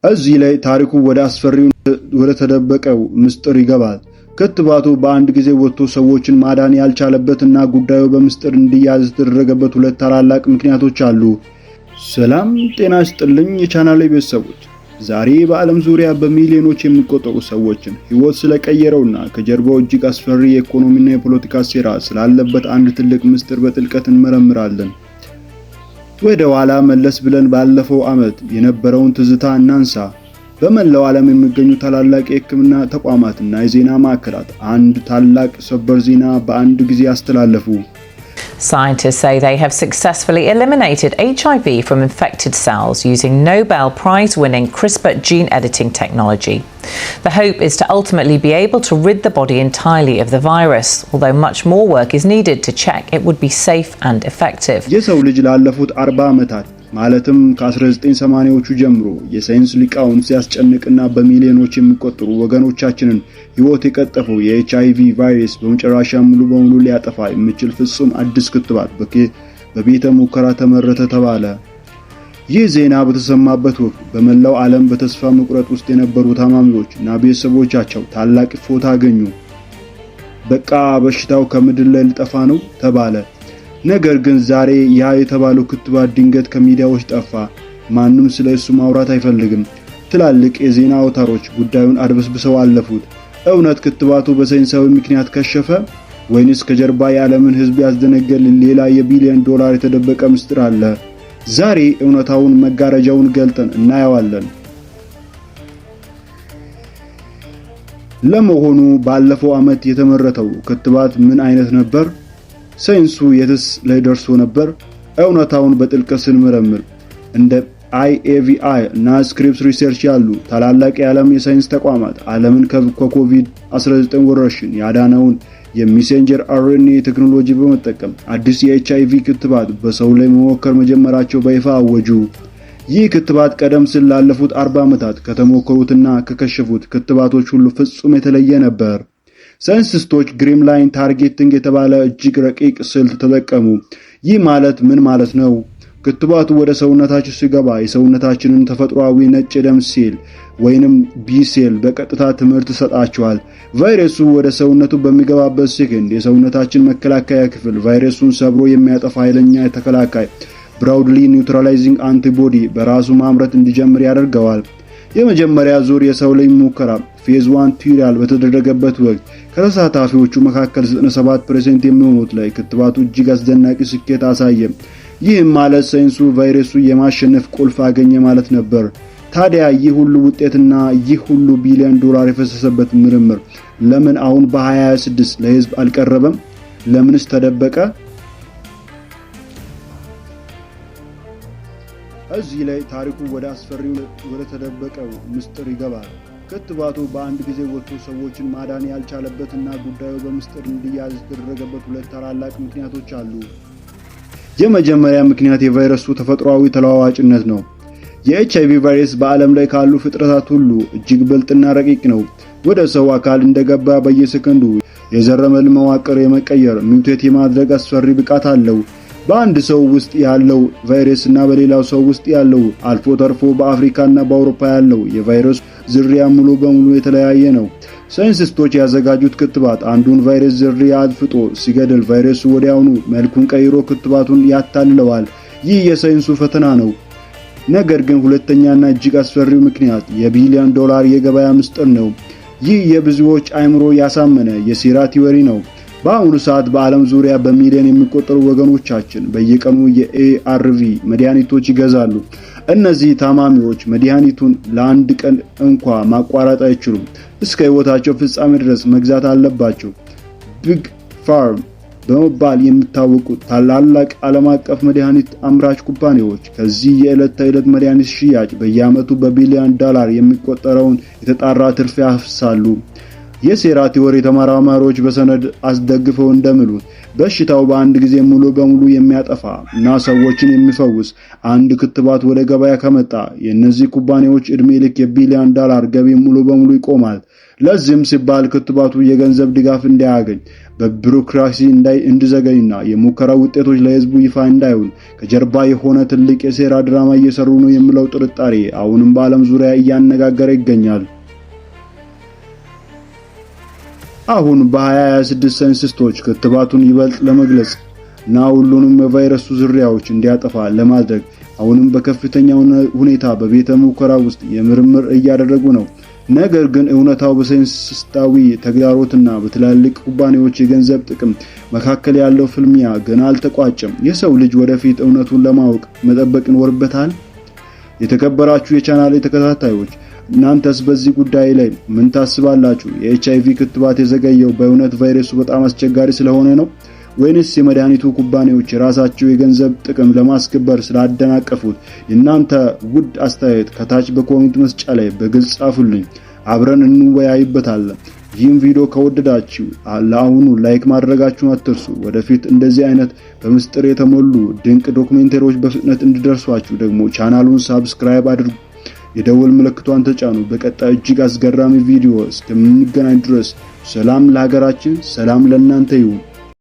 እዚህ ላይ ታሪኩ ወደ አስፈሪው ወደ ተደበቀው ምስጢር ይገባል። ክትባቱ በአንድ ጊዜ ወጥቶ ሰዎችን ማዳን ያልቻለበትና ጉዳዩ በምስጢር እንዲያዝ የተደረገበት ሁለት ታላላቅ ምክንያቶች አሉ። ሰላም ጤና ይስጥልኝ የቻናሌ ቤተሰቦች፣ ዛሬ በዓለም ዙሪያ በሚሊዮኖች የሚቆጠሩ ሰዎችን ሕይወት ስለቀየረውና ከጀርባው እጅግ አስፈሪ የኢኮኖሚና የፖለቲካ ሴራ ስላለበት አንድ ትልቅ ምስጢር በጥልቀት እንመረምራለን። ወደ ኋላ መለስ ብለን ባለፈው ዓመት የነበረውን ትዝታ እናንሳ። በመላው ዓለም የሚገኙ ታላላቅ የሕክምና ተቋማትና የዜና ማዕከላት አንድ ታላቅ ሰበር ዜና በአንድ ጊዜ አስተላለፉ። Scientists say they have successfully eliminated HIV from infected cells using Nobel Prize winning CRISPR gene editing technology. The hope is to ultimately be able to rid the body entirely of the virus, although much more work is needed to check it would be safe and effective. የሰው ልጅ ላለፉት 40 ዓመታት፣ ማለትም ከ1980ዎቹ ጀምሮ፣ የሳይንስ ሊቃውንት ሲያስጨንቅና በሚሊዮኖች የሚቆጠሩ ወገኖቻችንን ሕይወት የቀጠፈው የኤችአይቪ ቫይረስ በመጨረሻ ሙሉ በሙሉ ሊያጠፋ የሚችል ፍጹም አዲስ ክትባት በቤተ ሙከራ ተመረተ ተባለ። ይህ ዜና በተሰማበት ወቅት በመላው ዓለም በተስፋ መቁረጥ ውስጥ የነበሩ ታማሚዎች እና ቤተሰቦቻቸው ታላቅ እፎይታ አገኙ። በቃ በሽታው ከምድር ላይ ሊጠፋ ነው ተባለ። ነገር ግን ዛሬ ያ የተባለው ክትባት ድንገት ከሚዲያዎች ጠፋ። ማንም ስለ እሱ ማውራት አይፈልግም። ትላልቅ የዜና አውታሮች ጉዳዩን አድበስብሰው አለፉት። እውነት ክትባቱ በሳይንሳዊ ምክንያት ከሸፈ ወይንስ ከጀርባ የዓለምን ሕዝብ ያስደነገጠ ሌላ የቢሊዮን ዶላር የተደበቀ ምስጢር አለ? ዛሬ እውነታውን መጋረጃውን ገልጠን እናየዋለን። ለመሆኑ ባለፈው ዓመት የተመረተው ክትባት ምን አይነት ነበር? ሳይንሱ የትስ ላይ ደርሶ ነበር? እውነታውን በጥልቀት ስንመረምር እንደ IAVI እና Scripps Research ያሉ ታላላቅ የዓለም የሳይንስ ተቋማት ዓለምን ከኮቪድ-19 ወረርሽኝ ያዳነውን የ messenger RNA ቴክኖሎጂ በመጠቀም አዲስ የኤችአይቪ ክትባት በሰው ላይ መሞከር መጀመራቸው በይፋ አወጁ። ይህ ክትባት ቀደም ሲል ላለፉት 40 ዓመታት ከተሞከሩትና ከከሸፉት ክትባቶች ሁሉ ፍጹም የተለየ ነበር። ሳይንቲስቶች germline targeting የተባለ እጅግ ረቂቅ ስልት ተጠቀሙ። ይህ ማለት ምን ማለት ነው? ክትባቱ ወደ ሰውነታችን ሲገባ የሰውነታችንን ተፈጥሯዊ ነጭ የደም ሴል ወይንም B cell በቀጥታ ትምህርት ይሰጣቸዋል። ቫይረሱ ወደ ሰውነቱ በሚገባበት ሴኮንድ የሰውነታችን መከላከያ ክፍል ቫይረሱን ሰብሮ የሚያጠፋ ኃይለኛ ተከላካይ broadly neutralizing antibody በራሱ ማምረት እንዲጀምር ያደርገዋል። የመጀመሪያ ዙር የሰው ላይ ሙከራ phase 1 trial በተደረገበት ወቅት ከተሳታፊዎቹ መካከል 97% የሚሆኑት ላይ ክትባቱ እጅግ አስደናቂ ስኬት አሳየ። ይህም ማለት ሳይንሱ ቫይረሱ የማሸነፍ ቁልፍ አገኘ ማለት ነበር። ታዲያ ይህ ሁሉ ውጤትና ይህ ሁሉ ቢሊዮን ዶላር የፈሰሰበት ምርምር ለምን አሁን በ2026 ለህዝብ አልቀረበም? ለምንስ ተደበቀ? እዚህ ላይ ታሪኩ ወደ አስፈሪው ወደ ተደበቀው ምስጢር ይገባል። ክትባቱ በአንድ ጊዜ ወጥቶ ሰዎችን ማዳን ያልቻለበትና ጉዳዩ በምስጢር እንዲያዝ የተደረገበት ሁለት ታላላቅ ምክንያቶች አሉ። የመጀመሪያ ምክንያት የቫይረሱ ተፈጥሯዊ ተለዋዋጭነት ነው። የኤችአይቪ ቫይረስ በዓለም ላይ ካሉ ፍጥረታት ሁሉ እጅግ ብልጥና ረቂቅ ነው። ወደ ሰው አካል እንደገባ በየሰከንዱ የዘረመል መዋቅር የመቀየር፣ mutate የማድረግ አስፈሪ ብቃት አለው። በአንድ ሰው ውስጥ ያለው ቫይረስ እና በሌላው ሰው ውስጥ ያለው፣ አልፎ ተርፎ በአፍሪካ እና በአውሮፓ ያለው የቫይረስ ዝርያ ሙሉ በሙሉ የተለያየ ነው። ሳይንቲስቶች ያዘጋጁት ክትባት አንዱን ቫይረስ ዝርያ አጥፍቶ ሲገድል ቫይረሱ ወዲያውኑ መልኩን ቀይሮ ክትባቱን ያታልለዋል። ይህ የሳይንሱ ፈተና ነው። ነገር ግን ሁለተኛና እጅግ አስፈሪው ምክንያት የቢሊዮን ዶላር የገበያ ምስጢር ነው። ይህ የብዙዎች አእምሮ ያሳመነ የሴራ theory ነው። በአሁኑ ሰዓት በዓለም ዙሪያ በሚሊዮን የሚቆጠሩ ወገኖቻችን በየቀኑ የ ARV መድኃኒቶች ይገዛሉ። እነዚህ ታማሚዎች መድኃኒቱን ለአንድ ቀን እንኳ ማቋረጥ አይችሉም። እስከ ሕይወታቸው ፍጻሜ ድረስ መግዛት አለባቸው። Big Pharma በመባል የሚታወቁት ታላላቅ ዓለም አቀፍ መድኃኒት አምራች ኩባንያዎች ከዚህ የዕለት ተዕለት መድኃኒት ሽያጭ በየዓመቱ በቢሊዮን ዶላር የሚቆጠረውን የተጣራ ትርፍ ያፍሳሉ። የሴራ theory ተመራማሪዎች በሰነድ አስደግፈው እንደሚሉት በሽታው በአንድ ጊዜ ሙሉ በሙሉ የሚያጠፋ እና ሰዎችን የሚፈውስ አንድ ክትባት ወደ ገበያ ከመጣ የእነዚህ ኩባንያዎች ዕድሜ ልክ የቢሊዮን ዶላር ገቢ ሙሉ በሙሉ ይቆማል። ለዚህም ሲባል ክትባቱ የገንዘብ ድጋፍ እንዳያገኝ በቢሮክራሲ እንዲዘገይና የሙከራ ውጤቶች ለህዝቡ ይፋ እንዳይሆን ከጀርባ የሆነ ትልቅ የሴራ ድራማ እየሰሩ ነው የሚለው ጥርጣሬ አሁንም በዓለም ዙሪያ እያነጋገረ ይገኛል። አሁን በ2026 ሳይንቲስቶች ክትባቱን ይበልጥ ለመግለጽ እና ሁሉንም የቫይረሱ ዝርያዎች እንዲያጠፋ ለማድረግ አሁንም በከፍተኛ ሁኔታ በቤተ ሙከራ ውስጥ የምርምር እያደረጉ ነው። ነገር ግን እውነታው በሳይንሳዊ ተግዳሮትና በትላልቅ ኩባንያዎች የገንዘብ ጥቅም መካከል ያለው ፍልሚያ ገና አልተቋጨም። የሰው ልጅ ወደፊት እውነቱን ለማወቅ መጠበቅ ይኖርበታል። የተከበራችሁ የቻናሌ ተከታታዮች፣ እናንተስ በዚህ ጉዳይ ላይ ምን ታስባላችሁ? የኤችአይቪ ክትባት የዘገየው በእውነት ቫይረሱ በጣም አስቸጋሪ ስለሆነ ነው ወይንስ የመድኃኒቱ ኩባንያዎች የራሳቸው የገንዘብ ጥቅም ለማስከበር ስላደናቀፉት? የእናንተ ውድ አስተያየት ከታች በ comment መስጫ ላይ በግልጽ ጻፉልኝ። አብረን እንወያይበታለን። ይህም ቪዲዮ ከወደዳችሁ ለአሁኑ like ማድረጋችሁን አትርሱ። ወደፊት እንደዚህ አይነት በምስጢር የተሞሉ ድንቅ ዶክሜንተሪዎች በፍጥነት እንዲደርሷችሁ ደግሞ ቻናሉን subscribe አድርጉ፣ የደወል ምልክቷን ተጫኑ። በቀጣይ እጅግ አስገራሚ ቪዲዮ እስከምንገናኝ ድረስ ሰላም ለሀገራችን፣ ሰላም ለእናንተ ይሁን።